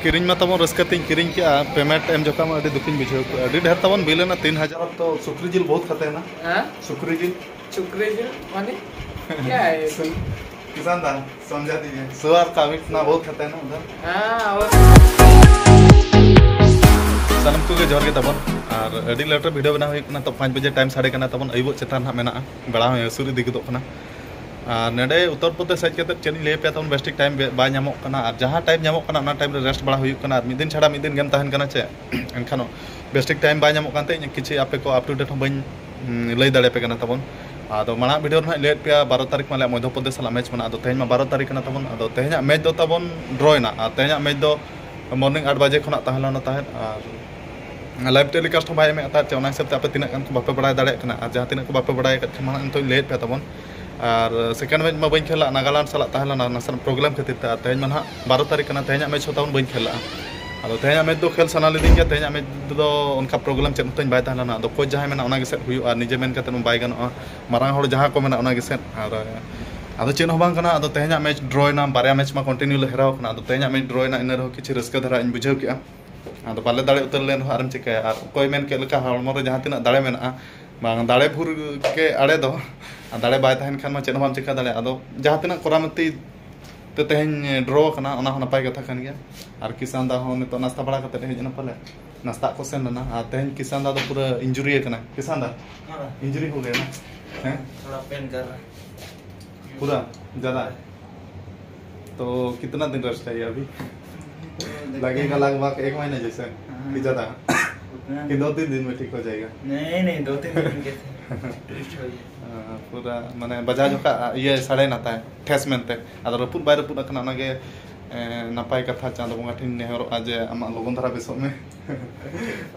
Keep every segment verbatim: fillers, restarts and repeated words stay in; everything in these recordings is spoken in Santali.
ᱠᱤᱨᱤᱧ ᱢᱟ ᱛᱟᱵᱚᱱ ᱨᱟᱹᱥᱠᱟᱹ ᱛᱮᱧ ᱠᱤᱨᱤᱧ ᱠᱮᱜᱼᱟ, payment ᱮᱢ ᱡᱚᱠᱷᱟᱡ ᱢᱟ ᱟᱹᱰᱤ ᱫᱩᱠᱤᱧ ᱵᱩᱡᱷᱟᱹᱣ ᱠᱮᱜᱼᱟ᱾ ᱟᱹᱰᱤ ᱰᱷᱮᱨ ᱛᱟᱵᱚᱱ bill ᱮᱱᱟ, ᱛᱤᱱ ᱦᱟᱡᱟᱨ᱾ ᱛᱚ ᱥᱩᱠᱨᱤ ᱡᱤᱞ ᱵᱚᱦᱩᱛ ᱠᱷᱟᱛᱮ ᱮᱱᱟ᱾ ᱦᱮᱸ? ᱥᱩᱠᱨᱤ ᱡᱤᱞ᱾ ᱥᱩᱠᱨᱤ ᱡᱤᱞ ᱢᱟᱱᱮ क्या है? ᱥᱩ-, ᱠᱤᱥᱟᱱ ᱫᱟ, ᱥᱚᱢᱡᱷᱟ ᱫᱤᱡᱤᱭᱮ᱾ ᱥᱩᱣᱟᱨ ᱠᱟ ᱢᱤᱴ ᱠᱷᱟᱱᱟ ᱵᱚᱦᱩᱛ ᱠᱷᱟᱛᱮ ᱮᱱᱟ ᱩᱫᱷᱟᱨ᱾ ᱦᱮᱸ, ᱥᱟᱱᱟᱢ ᱠᱚᱜᱮ ᱡᱚᱦᱟᱨ ᱜᱮ ᱛᱟᱵᱚᱱ᱾ ᱟᱨ ᱟᱹᱰᱤ late ᱨᱮ video ᱵᱮᱱᱟᱣ ᱦᱩᱭᱩᱜ ᱠᱟᱱᱟ, ᱛᱚ ᱯᱟᱸᱪ ᱵᱟᱡᱮ time ᱥᱟᱰᱮ ᱠᱟᱱᱟ ᱛᱟᱵᱚᱱ, ᱟᱹᱭᱩᱵᱚᱜ ᱪᱮᱛᱟᱱ ᱦᱟᱸᱜ ᱢᱮᱱᱟᱜᱼᱟ, ᱵᱮᱲᱟ ᱦᱚᱸ ᱦᱟᱹᱥᱩᱨ ᱤᱫᱤ ᱜᱚᱫᱚᱜ ᱠᱟᱱᱟ᱾ ᱟᱨ ᱱᱚᱰᱮ ᱩᱛᱛᱚᱨ ᱯᱨᱚᱫᱮᱥ ᱦᱮᱡ ᱠᱟᱛᱮ ᱪᱮᱫ ᱤᱧ ᱞᱟᱹᱭ ᱟᱯᱮᱭᱟ ᱛᱟᱵᱚᱱ, ᱵᱮᱥ ᱴᱷᱤᱠ time ᱵᱮ-, ᱵᱟᱭ ᱧᱟᱢᱚᱜ ᱠᱟᱱᱟ, ᱟᱨ ᱡᱟᱦᱟᱸ time ᱧᱟᱢᱚᱜ ᱠᱟᱱᱟ ᱚᱱᱟ time ᱨᱮ rest ᱵᱟᱲᱟ ᱦᱩᱭᱩᱜ ᱠᱟᱱᱟ, ᱟᱨ ᱢᱤᱫ ᱫᱤᱱ ᱪᱷᱟᱲᱟ ᱢᱤᱫ ᱫᱤᱱ ᱜᱮᱢ ᱛᱟᱦᱮᱱ ᱠᱟᱱᱟ ᱪᱮ, ᱮᱱᱠᱷᱟᱱ ᱵᱮᱥ ᱴᱷᱤᱠ time ᱵᱟᱭ ᱧᱟᱢᱚᱜ ᱠᱟᱱᱛᱮ ᱤᱧ ᱠᱤᱪᱷᱩ ᱟᱯᱮ ᱠᱚ up to date ᱦᱚᱸ ᱵᱟᱹᱧ, ᱩᱸ, ᱞᱟᱹᱭ ᱫᱟᱲᱮᱭᱟᱯᱮ ᱠᱟᱱᱟ ᱛᱟᱵᱚᱱ᱾ ᱟᱫᱚ ᱢᱟᱲᱟᱝ video ᱨᱮ ᱦᱟᱸᱜ ᱤᱧ ᱞᱟᱹᱭᱟᱫ ᱯᱮᱭᱟ ᱵᱟᱨᱚ ᱛᱟᱹᱨᱤᱠᱷ ᱢᱟ ᱟᱞᱮᱭᱟᱜ ᱢᱚᱫᱽᱫᱷᱚ ᱯᱨᱚᱫᱮᱥ ᱥᱟᱞᱟᱜ match ᱢᱮᱱᱟᱜᱼᱟ, ᱟᱫᱚ ᱛᱮᱦᱮᱧ ᱢᱟ ᱵᱟᱨᱚ ᱛᱟᱹᱨᱤᱠᱷ ᱠᱟᱱᱟ ᱛᱟᱵᱚᱱ, ᱟᱫᱚ ᱛᱮᱦᱮᱧᱟᱜ match ᱫᱚ ᱛᱟᱵᱚᱱ draw ᱮᱱᱟ, ᱟᱨ ᱛᱮᱦᱮᱧᱟᱜ match ᱫᱚ morning ᱟᱴ ᱵᱟᱡᱮ ᱠᱷᱚᱱᱟᱜ ᱛᱟᱦᱮᱸ ᱞᱮᱱᱟ ᱛᱟᱦᱮᱸᱫ, ᱟᱨ live telecast ᱦᱚᱸ ᱵᱟᱭ ᱮᱢᱮᱫ ᱛᱟᱦᱮᱸᱫ ᱪᱮ, ᱚᱱᱟ ᱦᱤᱥᱟᱹᱵ ᱛᱮ ᱟᱯᱮ ᱛᱤᱱᱟᱹᱜ ᱜᱟᱱ ᱠᱚ ᱵᱟᱯᱮ ᱵᱟᱲᱟᱭ ᱫᱟᱲᱮᱭᱟᱜ ᱠᱟᱱᱟ, ᱟᱨ ᱡᱟᱦᱟᱸ ᱛᱤᱱᱟᱹᱜ ᱠᱚ ᱵᱟᱯᱮ ᱵᱟᱲᱟᱭ ᱟᱠᱟᱫ ᱠᱷᱟᱱ ᱢᱟ ᱱᱤᱛᱚᱜ ᱤᱧ ᱞᱟᱹᱭᱟᱫ ᱯᱮᱭᱟ ᱛᱟᱵᱚᱱ᱾ ᱟᱨ second match ᱢᱟ ᱵᱟᱹᱧ ᱠᱷᱮᱞ ᱞᱟᱜᱼᱟ, ᱱᱟᱜᱟᱞᱮᱱᱰ ᱥᱟᱞᱟᱜ ᱛᱟᱦᱮᱸ ᱞᱮᱱᱟ ᱱᱟᱥᱮᱱᱟᱜ problem ᱠᱷᱟᱹᱛᱤᱨ ᱛᱮ, ᱟᱨ ᱛᱮᱦᱮᱧ ᱢᱟ ᱱᱟᱦᱟᱜ ᱵᱟᱨᱚ ᱛᱟᱹᱨᱤᱠᱷ ᱠᱟᱱᱟ, ᱛᱮᱦᱮᱧᱟᱜ match ᱦᱚᱸ ᱛᱟᱵᱚᱱ ᱵᱟᱹᱧ ᱠᱷᱮᱞ ᱞᱟᱜᱼᱟ᱾ ᱟᱫᱚ ᱛᱮᱦᱮᱧᱟᱜ match ᱫᱚ ᱠᱷᱮᱞ ᱥᱟᱱᱟ ᱞᱤᱫᱤᱧ ᱜᱮᱭᱟ, ᱛᱮᱦᱮᱧᱟᱜ match ᱫᱚ ᱚᱱᱠᱟ problem ᱪᱮᱫ ᱦᱚᱸᱛᱤᱧ ᱵᱟᱭ ᱛᱟᱦᱮᱸ ᱞᱮᱱᱟ᱾ ᱟᱫᱚ coach ᱡᱟᱦᱟᱸᱭ ᱢᱮᱱᱟᱜᱼᱟ ᱚᱱᱟ ᱜᱮ ᱥᱮᱫ ᱦᱩᱭᱩᱜᱼᱟ, ᱟᱨ ᱱᱤᱡᱮ ᱢᱮᱱ ᱠᱟᱛᱮᱫ ᱢᱟ ᱵᱟᱭ ᱜᱟᱱᱚᱜᱼᱟ, ᱢᱟᱨᱟᱝ ᱦᱚᱲ ᱡᱟᱦᱟᱸ ᱠᱚ ᱢᱮᱱᱟ ᱚᱱᱟ ᱜᱮ ᱥᱮᱫ᱾ ᱟᱨ ᱟᱫᱚ ᱪᱮᱫ ᱦᱚᱸ ᱵᱟᱝ ᱠᱟᱱᱟ, ᱟᱫᱚ ᱛᱮᱦᱮᱧᱟᱜ match draw ᱮᱱᱟ, ᱵᱟᱨᱭᱟ match ᱢᱟ continue ᱞᱮ ᱦᱮᱨᱟᱣ ᱠᱟᱱᱟ, ᱟᱫᱚ ᱛᱮᱦᱮᱧᱟᱜ match draw ᱮᱱᱟ, ᱤᱱᱟᱹ ᱨᱮᱦᱚᱸ ᱠᱤᱪᱷᱩ ᱨᱟᱹᱥᱠᱟᱹ ᱫᱷᱟᱨᱟ ᱤᱧ ᱵᱩᱡᱷᱟᱹᱣ ᱠᱮᱜᱼᱟ᱾ ᱟᱫᱚ ᱵᱟᱞᱮ ᱫᱟᱲᱮ ᱩᱛᱟᱹᱨ ᱞᱮᱱ ᱨᱮᱦᱚᱸ ᱟᱨᱮᱢ ᱪᱤᱠᱟᱹᱭᱟ, ᱟᱨ ᱚᱠᱚᱭ ᱢᱮᱱ ᱠᱮᱫ ᱞᱮᱠᱟ ᱦᱚᱲᱢᱚ ᱨᱮ ᱡᱟᱦᱟᱸ ᱛᱤᱱᱟᱹᱜ ᱫᱟᱲᱮ ᱢᱮᱱᱟᱜᱼᱟ, ᱵᱟᱝ ᱫᱟᱲᱮ ᱵᱷᱳᱨ ᱜᱮ ᱟᱲᱮ ᱫᱚ, ᱟᱨ ᱫᱟᱲᱮ ᱵᱟᱭ ᱛᱟᱦᱮᱱ ᱠᱷᱟᱱ ᱢᱟ ᱪᱮᱫ ᱦᱚᱸ ᱵᱟᱢ ᱪᱤᱠᱟᱹ ᱫᱟᱲᱮᱭᱟᱜᱼᱟ᱾ ᱟᱫᱚ ᱡᱟᱦᱟᱸ ᱛᱤᱱᱟᱹᱜ ᱠᱚᱨᱟᱢᱚᱛᱤ ᱛᱮ ᱛᱮᱦᱮᱧ draw ᱟᱠᱟᱱᱟ, ᱚᱱᱟ ᱦᱚᱸ ᱱᱟᱯᱟᱭ ᱠᱟᱛᱷᱟ ᱠᱟᱱ ᱜᱮᱭᱟ᱾ ᱟᱨ ᱠᱤᱥᱟᱱ ᱫᱟ ᱦᱚᱸ ᱱᱤᱛᱚᱜ ᱱᱟᱥᱛᱟ ᱵᱟᱲᱟ ᱠᱟᱛᱮ ᱦᱮᱡ ᱮᱱᱟ ᱯᱟᱞᱮ, ᱱᱟᱥᱛᱟ ᱠᱚ ᱥᱮᱱ ᱞᱮᱱᱟ᱾ ᱟᱨ ᱛᱮᱦᱮᱧ ᱠᱤᱥᱟᱱ ᱫᱟ ᱫᱚ ᱯᱩᱨᱟᱹ injury ᱟᱠᱟᱱᱟ᱾ ᱠᱤᱥᱟᱱ ᱫᱟ, ᱦᱮᱸ? Injury ᱦᱳ ᱜᱟᱭᱟ ᱱᱟ? ᱦᱮᱸ? ᱛᱷᱚᱲᱟ pain ᱠᱟᱨ ᱨᱟᱦᱟ ᱦᱮ᱾ पूरा ज्यादा है। तो कितना दिन रेस्ट चाहिए अभी? देखते लगेगा हैं। लगभग एक महीने जैसे, हाँ। कि ज्यादा? उतना कि दो तीन दिन में ठीक हो जाएगा? नहीं, नहीं, दो तीन दिन में कैसे? रेस्ट हो जाए। हाँ, पूरा माने ᱵᱟᱡᱟᱣ ᱡᱚᱠᱷᱟ ᱤᱭᱟᱹ ᱥᱟᱰᱮ ᱱᱟ ᱛᱟᱭ ᱴᱷᱮᱥ ᱢᱮᱱᱛᱮ, ᱟᱫᱚ ᱨᱟᱹᱯᱩᱫ ᱵᱟᱭ ᱨᱟᱹᱯᱩᱫ ᱟᱠᱟᱱᱟ, ᱚᱱᱟᱜᱮ, ᱮ, ᱱᱟᱯᱟᱭ ᱠᱟᱛᱷᱟ ᱪᱟᱸᱫᱚ ᱵᱚᱸᱜᱟ ᱴᱷᱮᱱ ᱱᱮᱦᱚᱨᱚᱜᱼᱟ ᱡᱮ ᱟᱢᱟᱜ ᱞᱚᱜᱚᱱ ᱫᱷᱟᱨᱟ ᱵᱮᱥᱚᱜ ᱢᱮ᱾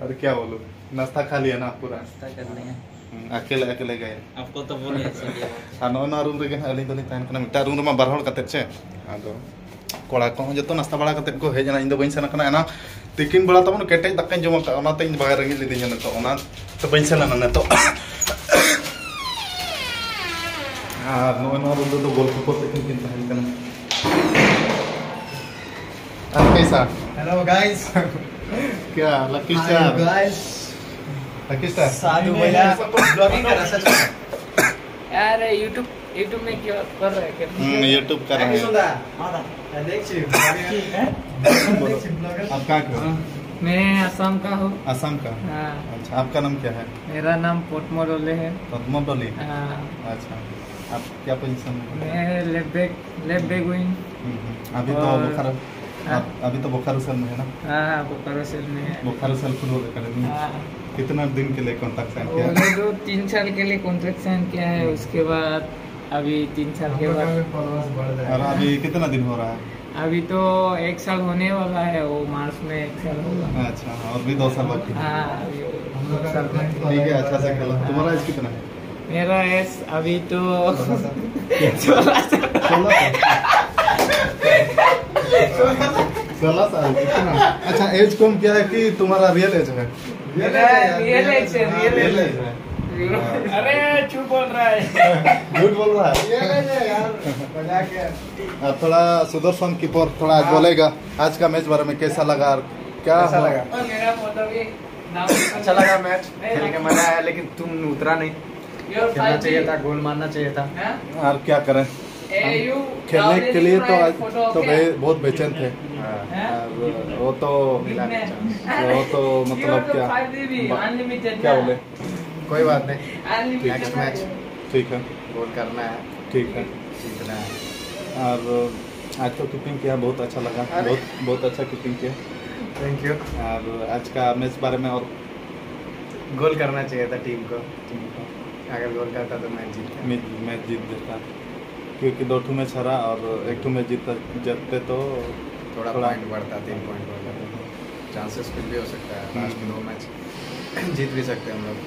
ᱟᱨ ᱠᱤᱭᱟ ᱵᱚᱞᱩ, ᱱᱟᱥᱛᱟ ᱠᱷᱟ ᱞᱤᱭᱟ ᱱᱟ ᱯᱩᱨᱟ? नाश्ता कर लिया। ᱦᱩᱸ, ᱟᱠᱮᱞᱮ ᱟᱠᱮᱞᱮ ᱜᱟᱭᱟ᱾ आपको तो बोले इसीलिए। ᱟᱨ ᱱᱚᱜᱼᱚᱭ ᱱᱚᱣᱟ ᱨᱩᱢ ᱨᱮᱜᱮ ᱦᱟᱸᱜ ᱟᱹᱞᱤᱧ ᱫᱚᱞᱤᱧ ᱛᱟᱦᱮᱱ ᱠᱟᱱᱟ, ᱢᱤᱫᱴᱟᱝ ᱨᱩᱢ ᱨᱮᱢᱟ ᱵᱟᱨ ᱦᱚᱲ ᱠᱟᱛᱮᱫ ᱪᱮ᱾ ᱟᱫᱚ ᱠᱚᱲᱟ ᱠᱚᱦᱚᱸ ᱡᱚᱛᱚ ᱱᱟᱥᱛᱟ ᱵᱟᱲᱟ ᱠᱟᱛᱮᱫ ᱠᱚ ᱦᱮᱡ ᱮᱱᱟ, ᱤᱧ ᱫᱚ ᱵᱟᱹᱧ ᱥᱮᱱ ᱟᱠᱟᱱᱟ᱾ ᱮᱱᱟ ᱛᱤᱠᱤᱱ ᱵᱮᱲᱟ ᱛᱟᱵᱚᱱ ᱠᱮᱴᱮᱡ ᱫᱟᱠᱟᱧ ᱡᱚᱢ ᱟᱠᱟᱫ, ᱚᱱᱟᱛᱮ ᱤᱧ ᱫᱚ ᱵᱟᱭ ᱨᱮᱸᱜᱮᱡ ᱞᱤᱫᱤᱧᱟ ᱱᱤᱛᱚᱜ, ᱚᱱᱟᱛᱮ ᱵᱟᱹᱧ ᱥᱮᱱ ᱞᱮᱱᱟ ᱱᱤᱛᱚᱜ᱾ ᱟᱨ ᱱᱚᱜᱼᱚᱭ ᱱᱚᱣᱟ ᱨᱩᱢ ᱨᱮᱫᱚ ᱜᱚᱞᱯᱚ ᱠᱚ ᱛᱤᱠᱤᱱ ᱠᱤᱱ ᱛᱟᱦᱮᱱ ᱠᱟᱱᱟ᱾ कैसा? Hello guys. क्या lucky star? Guys. Lucky star. Sadhu भैया ब्लॉगिंग कर रहा सच में। यार YouTube YouTube में क्या कर रहा है क्या? हम्म, YouTube कर रहे हैं। सुंदर। देखिए। आप कहाँ के हो? मैं आसाम का हूँ। आसाम का। हाँ। अच्छा, आपका नाम क्या है? मेरा नाम पोटमोडोले है। पद्मोडोली। हाँ। अच्छा, आप क्या पोजीशन में? मैं left back left back wing. हम्म, हम्म। अभी तो और बोकारो, हाँ। आप अभी तो बोकारो सेल में है ना? हाँ, बोकारो सेल में है। Bokaro SAIL football academy. हाँ। कितना दिन के लिए कॉन्ट्रैक्ट साइन किया? बोले तो तीन साल के लिए कॉन्ट्रैक्ट साइन किया है। उसके बाद अभी तीन साल के बाद और अभी कितना दिन हो रहा है? अभी तो एक साल होने वाला है, वो मार्च में एक साल होगा। अच्छा, और भी दो साल बाकी है। हाँ, अभी वो दो साल बाकी। ठीक है, अच्छा से खेलो। तुम्हारा एज कितना है? मेरा एज अभी तो सोलह साल। सोलह साल, इतना? अच्छा, एज कम किया है कि तुम्हारा रियल एज है? मेरा रियल एज है, रियल रियल एज। एज है। अरे चुप बोल रहा है। झूठ बोल रहा है। ये ले ले यार, मजाक है। और थोड़ा सुदर्शन कीपर थोड़ा आज बोलेगा, आज का मैच बारे में कैसा लगा और क्या कैसा हुआ? लगा? और मेरा मतलब ये नाम अच्छा लगा मैच, खेल के मजा आया, लेकिन तुम उतरा नहीं। योर खेलना चाहिए था, गोल मारना चाहिए था। और क्या करें, खेलने के लिए तो आज तो बे, बहुत बेचैन थे। हाँ, और वो तो मिला नहीं chance। वो तो मतलब क्या क्या बोले? कोई बात नहीं, नेक्स्ट मैच ठीक है। गोल करना है, ठीक है। जीतना है। और आज तो कीपिंग किया, बहुत अच्छा लगा। अरे। बहुत बहुत अच्छा कीपिंग किया। Thank you. और आज का मैच बारे में और गोल करना चाहिए था टीम को, अगर गोल करता तो मैच जीतता। मैच मैच जीत देता, क्योंकि दो ठो मैच हरा और एक ठो मैच जीतता, जीतते तो थोड़ा थोड़ा पॉइंट बढ़ता, तीन पॉइंट बढ़ता, चांसेस कुछ भी हो सकता है। लास्ट दो मैच जीत भी सकते हैं हम लोग।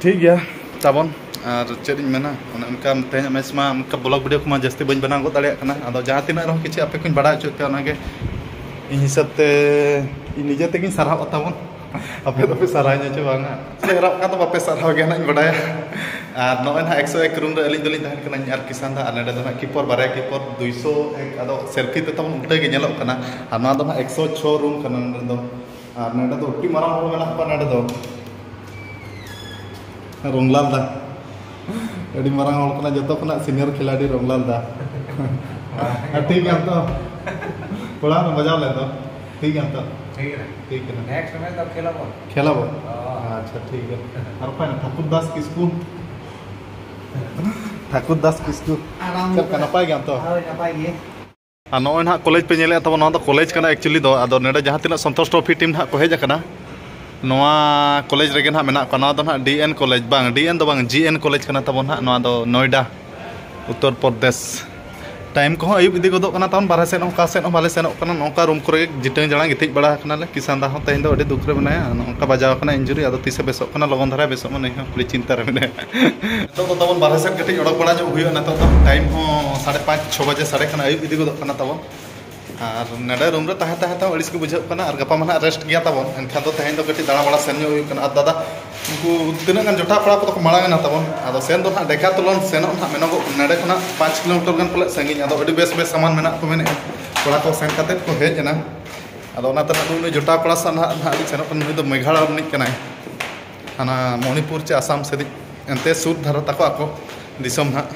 ᱴᱷᱤᱠ ᱜᱮᱭᱟ ᱛᱟᱵᱚᱱ᱾ ᱟᱨ ᱪᱮᱫ ᱤᱧ ᱢᱮᱱᱟ, ᱚᱱᱮ ᱚᱱᱠᱟ ᱛᱮᱦᱮᱧᱟᱜ ᱢᱮᱪ ᱢᱟ ᱚᱱᱠᱟ ᱵᱞᱚᱜ ᱵᱷᱤᱰᱤᱭᱳ ᱠᱚᱢᱟ ᱡᱟᱹᱥᱛᱤ ᱵᱟᱹᱧ ᱵᱮᱱᱟᱣ ᱜᱚᱫ ᱫᱟᱲᱮᱭᱟᱜ ᱠᱟᱱᱟ᱾ ᱟᱫᱚ ᱡᱟᱦᱟᱸ ᱛᱤᱱᱟᱹᱜ ᱨᱮᱦᱚᱸ ᱠᱤᱪᱷᱩ ᱟᱯᱮ ᱠᱚᱧ ᱵᱟᱲᱟᱭ ᱦᱚᱪᱚᱭᱮᱫ ᱯᱮᱭᱟ, ᱚᱱᱟᱜᱮ ᱤᱧ ᱦᱤᱥᱟᱹᱵ ᱛᱮ ᱤᱧ ᱱᱤᱡᱮ ᱛᱮᱜᱮᱧ ᱥᱟᱨᱦᱟᱣᱚᱜ ᱛᱟᱵᱚᱱ᱾ ᱟᱯᱮ ᱫᱚᱯᱮ ᱥᱟᱨᱦᱟᱣᱤᱧᱟ ᱪᱮ ᱵᱟᱝᱟ? ᱪᱮᱦᱨᱟᱜ ᱠᱟᱱ ᱫᱚ ᱵᱟᱯᱮ ᱥᱟᱨᱦᱟᱣ ᱜᱮᱭᱟ ᱱᱟᱜ ᱤᱧ ᱵᱟᱰᱟᱭᱟ᱾ ᱟᱨ ᱱᱚᱜᱼᱚᱭ ᱱᱟᱦᱟᱜ ᱮᱠᱥᱚ ᱮᱠ ᱨᱩᱢ ᱨᱮ ᱟᱹᱞᱤᱧ ᱫᱚᱞᱤᱧ ᱛᱟᱦᱮᱱ ᱠᱟᱱᱟ, ᱤᱧ ᱟᱨ ᱠᱤᱥᱟᱱ ᱫᱟ, ᱟᱨ ᱱᱚᱰᱮ ᱫᱚ ᱱᱟᱦᱟᱜ ᱠᱤᱯᱚᱨ, ᱵᱟᱨᱭᱟ ᱠᱤᱯᱚᱨ, ᱫᱩᱭᱥᱚ ᱮᱠ, ᱟᱫᱚ ᱥᱮᱞᱯᱷᱤ ᱛᱮ ᱛᱟᱵᱚᱱ ᱩᱞᱴᱟᱹ ᱜᱮ ᱧᱮᱞᱚᱜ ᱠᱟᱱᱟ᱾ ᱟᱨ ᱱᱚᱣᱟ ᱫᱚ ᱱᱟᱦᱟᱜ ᱮᱠᱥᱚ ᱪᱷᱚ ᱨᱩᱢ ᱠᱟᱱᱟ ᱱᱚᱰᱮ ᱫᱚ᱾ ᱟᱨ ᱱᱚᱰᱮ ᱫᱚ ᱟᱹᱰᱤ ᱢᱟᱨᱟᱝ ᱦᱚᱲ ᱢᱮᱱᱟᱜ ᱠᱚᱣᱟ ᱱᱚᱰᱮ ᱫᱚ᱾ ᱨᱚᱝᱞᱟᱞ ᱫᱟ, ᱟᱹᱰᱤ ᱢᱟᱨᱟᱝ ᱦᱚᱲ ᱠᱟᱱᱟ, ᱡᱚᱛᱚ ᱠᱷᱚᱱᱟᱜ ᱥᱤᱱᱤᱭᱟᱨ ᱠᱷᱤᱞᱟᱲᱤ ᱨᱚᱝᱞᱟᱞ ᱫᱟ᱾ ᱟᱨ ᱴᱷᱤᱠ ᱜᱮᱭᱟᱢ ᱛᱚ? ᱠᱚᱲᱟ ᱦᱚᱸ ᱵᱟᱡᱟᱣ ᱞᱮᱱ ᱫᱚ᱾ ᱴᱷᱤᱠ ᱜᱮᱭᱟᱢ ᱛᱚ? ᱴᱷᱤᱠ ᱜᱮᱭᱟ᱾ ᱴᱷᱤᱠ ᱜᱮᱭᱟ᱾ ᱱᱮᱠᱥᱴ ᱢᱮᱪ ᱫᱚ ᱠᱷᱮᱞ ᱟᱵᱚᱱ᱾ ᱠᱷᱮᱞ ᱟᱵᱚᱱ? ᱦᱚᱸ᱾ ᱟᱪᱪᱷᱟ, ᱴᱷᱤᱠ ᱜᱮᱭᱟ᱾ ᱟᱨ ᱚᱠᱚᱭ ᱱᱟ ᱴᱷᱟᱠᱩᱨ ᱫᱟᱥ ᱠᱤᱥᱠᱩ? ᱴᱷᱟᱠᱩᱨ ᱫᱟᱥ ᱠᱤᱥᱠᱩ᱾ ᱟᱨ ᱟᱢ ᱪᱮᱫ ᱞᱮᱠᱟ, ᱱᱟᱯᱟᱭ ᱜᱮᱭᱟᱢ ᱛᱚ? ᱦᱳᱭ, ᱱᱟᱯᱟᱭ ᱜᱮ᱾ ᱟᱨ ᱱᱚᱜᱼᱚᱭ ᱱᱟᱦᱟᱜ ᱠᱚᱞᱮᱡᱽ ᱯᱮ ᱧᱮᱞᱮᱫ ᱛᱟᱵᱚᱱ, ᱱᱚᱣᱟ ᱫᱚ ᱠᱚᱞᱮᱡᱽ ᱠᱟᱱᱟ ᱮᱠᱪᱩᱭᱮᱞᱤ ᱫᱚ᱾ ᱟᱫᱚ ᱱᱚᱰᱮ ᱡᱟᱦᱟᱸ ᱛᱤᱱᱟᱹᱜ ᱥᱚᱱᱛᱳᱥ ᱴᱨᱚᱯᱷᱤ ᱴᱤᱢ ᱱᱟᱦᱟᱜ ᱠᱚ ᱦᱮᱡ ᱟᱠᱟᱱᱟ, ᱱᱚᱣᱟ ᱠᱚᱞᱮᱡᱽ ᱨᱮᱜᱮ ᱱᱟᱦᱟᱜ ᱢᱮᱱᱟᱜ ᱠᱚᱣᱟ᱾ ᱱᱚᱣᱟ ᱫᱚ ᱱᱟᱦᱟᱜ ᱰᱤ ᱮᱱ ᱠᱚᱞᱮᱡᱽ, ᱵᱟᱝ, ᱰᱤ ᱮᱱ ᱫᱚ ᱵᱟᱝ, ᱡᱤ ᱮᱱ ᱠᱚᱞᱮᱡᱽ ᱠᱟᱱᱟ ᱛᱟᱵᱚᱱ ᱱᱟᱦᱟᱜ, ᱱᱚᱣᱟ ᱫᱚ ᱱᱚᱭᱰᱟ, ᱩᱛᱛᱚᱨ ᱯᱨᱚᱫᱮᱥ᱾ ᱴᱟᱭᱤᱢ ᱠᱚᱦᱚᱸ ᱟᱹᱭᱩᱵ ᱤᱫᱤ ᱜᱚᱫᱚᱜ ᱠᱟᱱᱟ ᱛᱟᱵᱚᱱ, ᱵᱟᱨᱦᱮ ᱥᱮᱫ ᱦᱚᱸ ᱚᱠᱟ ᱥᱮᱫ ᱦᱚᱸ ᱵᱟᱞᱮ ᱥᱮᱱᱚᱜ ᱠᱟᱱᱟ, ᱱᱚᱝᱠᱟ ᱨᱩᱢ ᱠᱚᱨᱮ ᱜᱮ ᱡᱤᱴᱟᱹᱝ ᱡᱟᱲᱟᱝ ᱜᱤᱛᱤᱡ ᱵᱟᱲᱟ ᱟᱠᱟᱱᱟᱞᱮ᱾ ᱠᱤᱥᱟᱱ ᱫᱟ ᱦᱚᱸ ᱛᱮᱦᱮᱧ ᱫᱚ ᱟᱹᱰᱤ ᱫᱩᱠ ᱨᱮ ᱢᱮᱱᱟᱭᱟ, ᱱᱚᱝᱠᱟ ᱵᱟᱡᱟᱣ ᱟᱠᱟᱱᱟ, ᱤᱱᱡᱩᱨᱤ, ᱟᱫᱚ ᱛᱤᱥᱮ ᱵᱮᱥᱚᱜ ᱠᱟᱱᱟ ᱞᱚᱜᱚᱱ ᱫᱷᱟᱨᱟ ᱵᱮᱥᱚᱜ ᱢᱟ, ᱱᱩᱭ ᱦᱚᱸ ᱟᱹᱰᱤ ᱪᱤᱱᱛᱟᱹ ᱨᱮ ᱢᱮᱱᱟᱭᱟ᱾ ᱱᱤᱛᱚᱜ ᱫᱚ ᱛᱟᱵᱚᱱ ᱵᱟᱨᱦᱮ ᱥᱮᱫ ᱠᱟᱹᱴᱤᱡ ᱚᱰᱚᱠ ᱵᱟᱲᱟ ᱧᱚᱜ ᱦᱩᱭᱩᱜᱼᱟ, ᱱᱤᱛᱚᱜ ᱫᱚ ᱴᱟᱭᱤᱢ ᱦᱚᱸ ᱥᱟᱲᱮ ᱯᱟᱸᱪ, ᱪᱷᱚ ᱵᱟᱡᱮ ᱥᱟᱰᱮ ᱠᱟᱱᱟ, ᱟᱹᱭᱩᱵ ᱤᱫᱤ ᱜᱚᱫᱚᱜ ᱠᱟᱱᱟ ᱛᱟᱵᱚᱱ᱾ ᱟᱨ ᱱᱚᱰᱮ ᱨᱩᱢ ᱨᱮ ᱛᱟᱦᱮᱸ ᱛᱟᱦᱮᱸ ᱛᱮᱦᱚᱸ ᱟᱹᱲᱤᱥ ᱜᱮ ᱵᱩᱡᱷᱟᱹᱜ ᱠᱟᱱᱟ, ᱟᱨ ᱜᱟᱯᱟ ᱢᱟ ᱱᱟᱦᱟᱜ ᱨᱮᱥᱴ ᱜᱮᱭᱟ ᱛᱟᱵᱚᱱ, ᱮᱱᱠᱷᱟᱱ ᱫᱚ ᱛᱮᱦᱮᱧ ᱫᱚ ᱠᱟᱹᱴᱤᱡ ᱫᱟᱬᱟ ᱵᱟᱲᱟ ᱥᱮᱱ ᱧᱚᱜ ᱦᱩᱭᱩᱜ ᱠᱟᱱᱟ᱾ ᱟᱨ ᱫᱟᱫᱟ, ᱩᱱᱠᱩ ᱛᱤᱱᱟᱹᱜ ᱜᱟᱱ ᱡᱚᱴᱟᱣ ᱠᱚᱲᱟ ᱠᱚᱫᱚ ᱠᱚ ᱢᱟᱲᱟᱝ ᱮᱱᱟ ᱛᱟᱵᱚᱱ, ᱟᱫᱚ ᱥᱮᱱ ᱫᱚ ᱱᱟᱦᱟᱜ ᱰᱮᱠᱟᱛᱷᱞᱚᱱ ᱥᱮᱱᱚᱜ ᱱᱟᱦᱟᱜ ᱢᱮᱱᱚᱜᱚᱜ ᱠᱟᱱᱟ, ᱱᱚᱰᱮ ᱠᱷᱚᱱᱟᱜ ᱯᱟᱸᱪ ᱠᱤᱞᱳᱢᱤᱴᱟᱨ ᱜᱟᱱ ᱯᱟᱞᱮ ᱥᱟᱺᱜᱤᱧ, ᱟᱫᱚ ᱟᱹᱰᱤ ᱵᱮᱥ ᱵᱮᱥ ᱥᱟᱢᱟᱱ ᱢᱮᱱᱟᱜ ᱠᱚ ᱢᱮᱱᱮᱫᱼᱟ, ᱠᱚᱲᱟ ᱠᱚ ᱥᱮᱱ ᱠᱟᱛᱮᱫ ᱠᱚ ᱦᱮᱡ ᱮᱱᱟ᱾ ᱟᱫᱚ ᱚᱱᱟᱛᱮ ᱱᱟᱦᱟᱜ ᱱᱩᱭ, ᱱᱩᱭ ᱡᱚᱴᱟᱣ ᱠᱚᱲᱟ ᱥᱟᱶ ᱱᱟᱦᱟᱜ, ᱱᱟᱦᱟᱜ ᱞᱤᱧ ᱥᱮᱱᱚᱜ ᱠᱟᱱᱟ, ᱱᱩᱭ ᱫᱚ ᱢᱮᱜᱷᱟᱞᱚᱭ ᱨᱤᱱᱤᱡ ᱠᱟᱱᱟᱭ, ᱦᱟᱱᱟ ᱢᱚᱱᱤᱯᱩᱨ ᱪᱮ ᱟᱥᱟᱢ ᱥᱮᱫᱤᱡ, ᱮᱱᱛᱮ ᱥᱩᱨ ᱫᱷᱟᱨᱟ ᱛᱟᱠᱚ ᱟᱠᱚ ᱫᱤᱥᱚᱢ ᱱᱟᱦᱟᱜ᱾